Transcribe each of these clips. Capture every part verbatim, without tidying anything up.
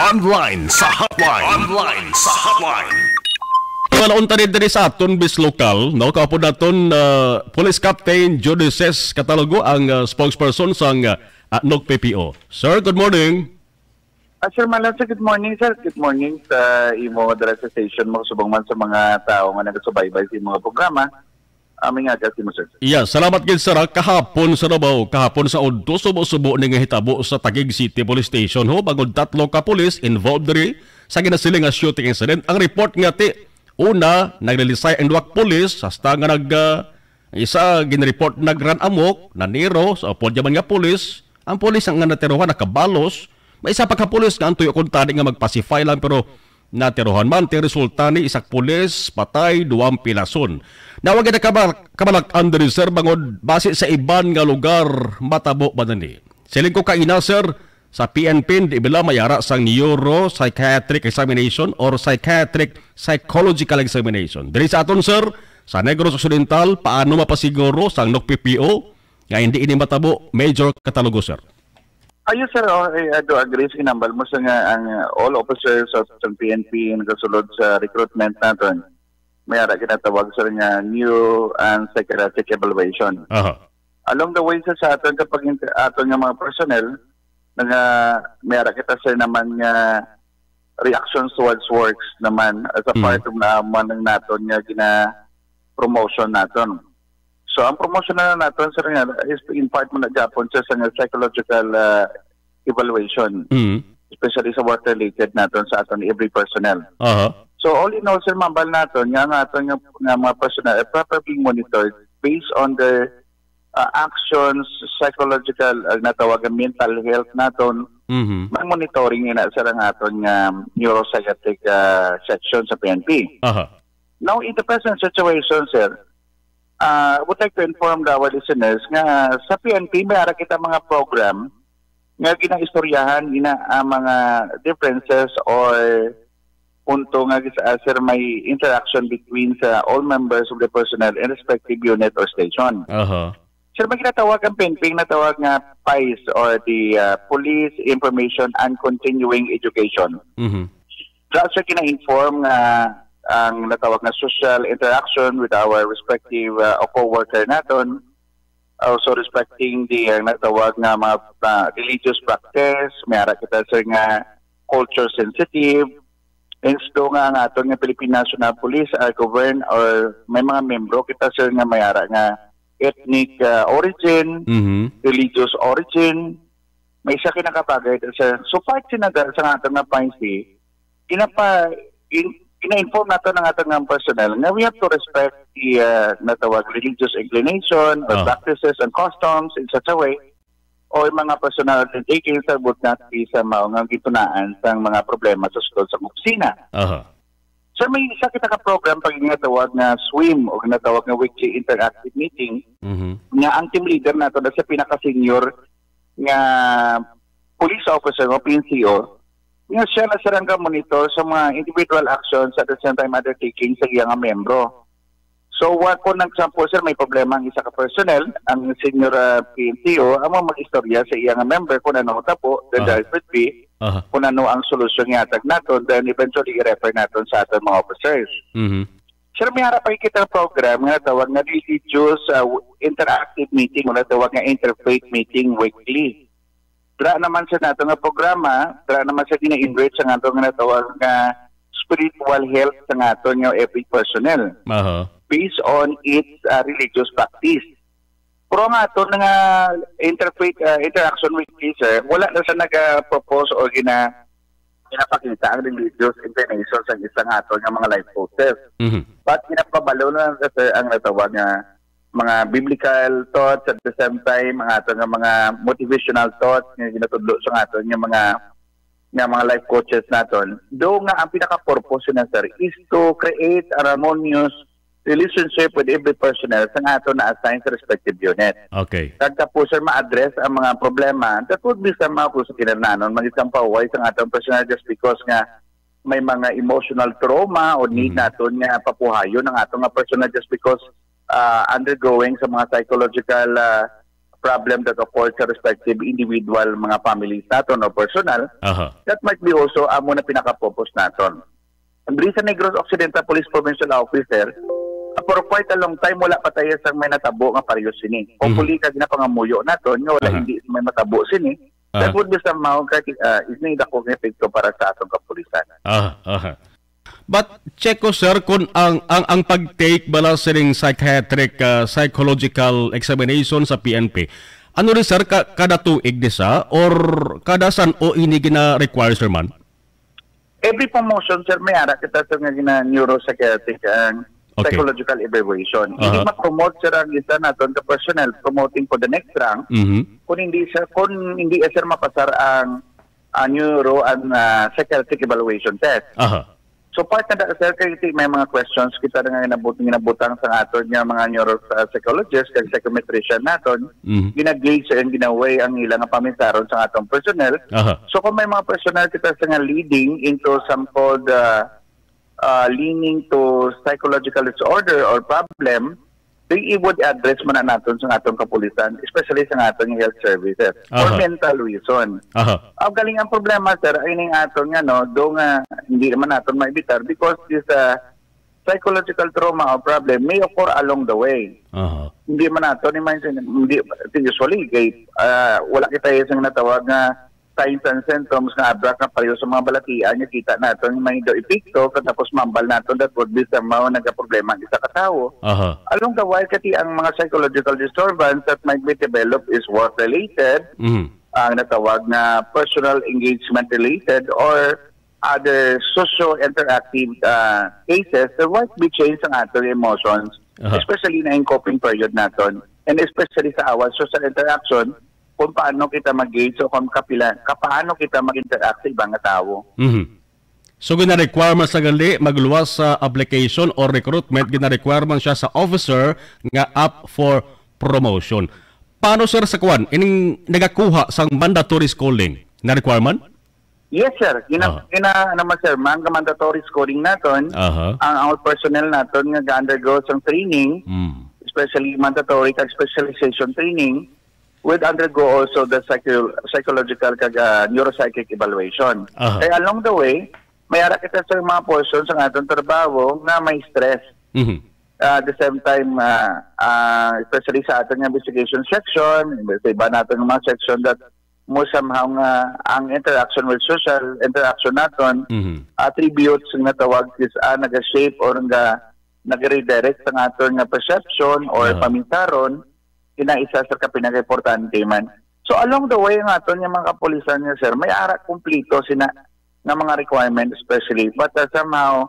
Online sa hotline. Online sa hotline. Malaon ta diri sa aton bis lokal, no? Kaupod naton, ah, Police Captain Judices Catalogo, ang, ah, spokesperson sang, ah, N O C P P O. Sir, good morning. Ah, Sir Malansa, good morning, sir. Good morning sa imo dira sa station mo, subong man sa mga tao nga nagasubaybay sa imong programa. Aming aga mo, sir. Yeah, salamat gid, sir, ha. Kahapon sa Davao, kahapon sa udto, subo-subo ni nga hitabo sa Taguig City Police Station, ho, bangod tatlo ka pulis involved diri sa ginasiling nga shooting incident. Ang report nga ti, una, naglilisay ang duha ka pulis, hasta nga nag, ah, ang isa, ginreport nagran amok, naniro sa upod yaman nga pulis. Ang pulis ang nga natirohan nakabalos. May isa pa ka pulis nga ang tuyo kuntani nga magpacify lang, pero natirohan man. Ti resulta ni isa ka pulis patay, duwang pilason. Nawag na kabal kabalak-an diri, sir, bangod base sa iban nga lugar matabo ba nani? Siling ko kaina, sir, sa P N P, di bala may ara sang neuropsychiatric examination or psychiatric psychological examination. Diri sa aton, sir, sa Negros Occidental, paano mapasiguro sang N O C P P O nga hindi ini matabo, Major Catalogo, sir? Ayos, sir. Oh, I, I do agree sa ginambal mo sa nga ang, uh, all officers of sa P N P nagasulod sa recruitment naton, may ara ginatawag, sir, nga new and psychiatric evaluation. Aha. Along the way, sir, sa aton kapag aton nga mga personnel, nga may ara kita, sir, naman nga reactions towards works naman as a Mm. part of na, man ng naton nga gina promotion naton. So, ang promotion na naton, sir, nga is in part mo na gyapon, sir, sa nga psychological, ah, evaluation, Mm. especially sa work-related naton sa aton every personnel. Aha. So, all in all, sir, mambal naton nga ang aton nga, nga mga personnel ay properly monitored based on their, ah, actions, psychological, ah, natawag ang mental health naton. Mhm. May monitoring na, sir, ang aton nga neuropsychiatric, ah, section sa P N P. Aha. Now, in the present situation, sir, uh, I would like to inform the our listeners nga sa P N P may ara kita mga program nga ginaistoryahan ina ang mga differences or punto nga gis-, ah, sir, may interaction between sa all members of the personnel in respective unit or station. Aha. Sir, may ginatawag ang P N P, natawag nga PICE or the, uh, Police Information and Continuing Education. Mhm. Sa siya gina-inform nga ang natawag nga social interaction with our respective, uh, co-worker naton, also respecting the, uh, natawag nga mga, uh, religious practice, may ara kita, sir, nga culture sensitive, hence do nga ang aton nga Philippine National Police are governed or may mga membro kita, sir, nga may ara nga ethnic, uh, origin, Mhm. religious origin, may isa kinakabagay, sir. So, part sinaga sa aton nga policy, ginapa-, in-, gina-inform nato ng aton nga personnel nga we have to respect the, uh, natawag religious inclination or Ah. practices and customs in such a way or mga personal undertaking, sir, would not be sa mao nga gitunaan sang mga problema sa sulod sa opisina. Aha. Sir, may isa kita ka program pag ginatawag nga swim o ginatawag nga weekly interactive meeting Mhm. nga ang team leader nato na sa pinaka-senior nga police officer o P N C O, nga siya na, sir, ang ga-monitor sa mga individual actions at the same time undertaking sa iya nga miyembro. So, wa-, kung example, sir, may problema ang isa ka personnel, ang senior, ah, P N C O, amo mag-istorya sa iya nga member kung ano ang tabo, then Aha. the result would be Aha. kung ano ang solusyon nga hatag naton, then eventually i-refer naton sa aton mga officers. Mhm. Sir, may ara pa kita program nga tawag nga religious, ah, interactive meeting, o natawag nga interfaith meeting weekly. Dira naman sa nato nga programa, dira naman sa gina-enrich sa ato nga natawag nga spiritual health sa aton nga every personnel Aha. based on its, ah, religious practice. Pero ang aton nga interfaith, ah, interaction with Jesus, wala na sa naga-propose o gina-, ginapakita ang religious inclination sa isa nga aton nga mga life coaches. Mhm. But ginapabalo na lang, sir, ang natawag nga mga biblical thoughts, at the same time, ang aton nga mga motivational thoughts nga ginatudlo sa aton nga mga, nga mga life coaches naton. Do nga ang pinaka-purpose na, sir, is to create a harmonious relationship with every personnel sa nga aton na-assign sa respective unit. Okay. Kag tapos, sir, ma-address ang mga problema that would be somehow kung sa kinahanglanon, maging pahuway sa aton personnel just because nga may mga emotional trauma o need Mhm. naton nga papuhayon ang aton nga personnel just because, ah, undergoing sa mga psychological, ah, problem that occurred sa respective individual, mga families naton o personal, Aha. that might be also amo na pinaka-focus naton. Ang diri sa Negros Occidental Police Provincial Office, sir, ah, for quite a long time, wala pa tayo sa may natabo nga pareho sini. Hopefully, Mhm. kag ginapangamuyo naton nga wala Aha. hindi may matabo sini, Aha. that would be somehow ka, ah, is may dako nga epekto para sa atong kapulisan. Aha, aha. But check ko, sir, kung ang, ang, ang pag-take bala sining psychiatric, ah, psychological examination sa P N P, ano ni, sir, ka, kada tuig ni sa or kada san-o ini gina-require, sir, man? Every promotion, sir, may ara kita, sir, nga gina-, neuropsychiatric and Okay. psychological evaluation. Hindi Aha. ma-promote, sir, ang isa naton ka personnel promoting for the next rank Mhm. kung hindi, sir, kung hindi, sir, mapasar ang, ang neuro and, ah, psychiatric evaluation test. Aha. So, part na da, sir, kay ti-, may mga questions kita na nga nabut-, ginabutang sa aton nga mga neuro, ah, psychologist kag psychometrician naton, Mhm. gina-gauge and gina-weigh ang ilang nga pamisaron sa atong personnel. Aha. So, kung may mga personnel kita sa nga leading into some called, ah, ah, leaning to psychological disorder or problem, they would address man na naton sa atong kapulisan, especially sa atong health services, for Aha. mental reason. Aha. Ang galing ang problema, sir, ay ning aton nga, no, do nga hindi naman naton maibitar because this, ah, psychological trauma or problem may occur along the way. Aha. Hindi man naton, imagine, hindi, usually, kay, ah, wala kita isang natawag nga signs and symptoms nga abrak nga pareho sa mga balatian nga kita naton may do epekto, katapos mambal naton that would be somehow nagaproblema ang isa ka tawo. Aha. Along the while, kati ang mga psychological disturbance that might be developed is work-related, Mhm. ang natawag nga personal engagement related, or other socio-interactive, ah, cases, there might be change ang ato emotions, Aha. especially na in coping period naton, and especially sa our social interaction, kung paano kita mag-gauge o kung kapila, kapaano kita mag-interact sa ibang nga tawo. Mhm. So, gina-require man sa gali magluwas sa application or recruitment, gina-require man siya sa officer nga up for promotion. Paano, sir, sa kwan? Ining nagakuha sang mandatory schooling na requirement? Yes, sir. Gina-, Aha. gina-, ano man, sir, mga mandatory schooling naton, Aha. ang, ang personnel naton nga ga-undergo sang training, Mm. especially mandatory kag specialization training, would undergo also the psycho-, psychological kag, ah, neuropsychic evaluation. Aha. Kaya along the way, may ara kita sa mga portion sa atong trabaho nga may stress. Mhm. Ah, at the same time, ah, ah, especially sa ating investigation section, sa iba natin mga section that mo somehow nga ang interaction with social interaction naton Mhm. attributes nga tawag is, ah, naga-shape or nga nag-redirect sa aton nga perception or Aha. paminsaron, ina isa sa ka pinaka-importante man. So, along the way, ang aton nga mga kapulisan nga, sir, may ara kumplito sina nga mga requirement, especially, but, uh, somehow,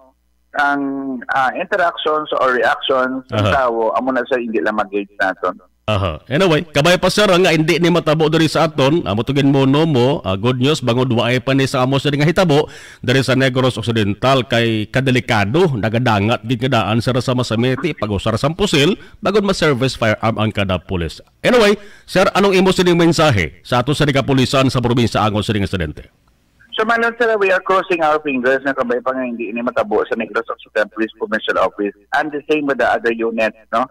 ang, ah, interactions or reactions sa Aha. tawo, amo na, sir, hindi lang mag-gauge naton. Aha. Anyway, kabay pa, sir, nga hindi ni matabo diri sa aton. Amo to ginmuno mo, ah, good news, bangod waay pa ni sa amo sa nga hitabo diri sa Negros Occidental, kay kadelikado, nagadangat gid nga daan, sir, sa masamiti, pag-usar sang pusil, bangod ma-service firearm ang kada pulis. Anyway, sir, anong imo sining mensahe sa ato sa kapulisan sa probinsya angon sining insidente? So, Manong, sir, we are crossing our fingers na kabay pa nga hindi ini matabo sa Negros Occidental Police Provincial Office and the same with the other unit, no?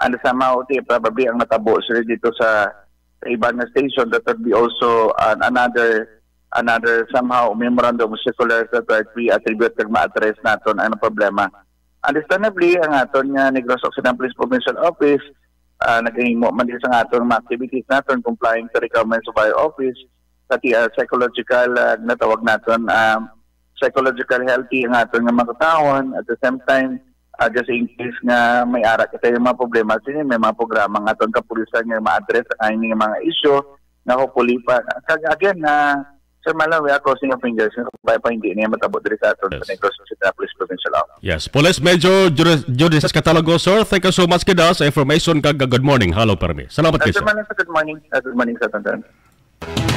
And somehow, ti, probably ang natabo sila dito sa, sa iban nga station, that would be also an, another, another somehow memorandum of circular that, uh, we attribute kag ma-address naton ang problema. Understandably, ang aton nga Negros Occidental Police Provincial Office, ah, nagahimo man din sa aton mga activities naton complying sa requirements of our office, pati, ah, psychological, ah, natawag naton, ah, psychological healthy ang aton nga mga katawhan. At the same time, ah, just in case nga may ara kita yung mga problema, sini may mga programa nga aton kapulisan nga ma-address ang ining mga issue na hopefully pa. Kag again, na Sir Marlon, we are crossing our fingers nga pa, pa hindi niya matabo diri sa aton Yes. sa Negros Occidental Police Provincial Office. Yes, Police Major Juris-, Judices Catalogo, sir, thank you so much kida sa information kag good morning. Hello, Permi. Salamat Uh, kayo, Sir sir. Marlon, sir, good morning. Uh, good morning sa aton.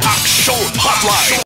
Action Hotline.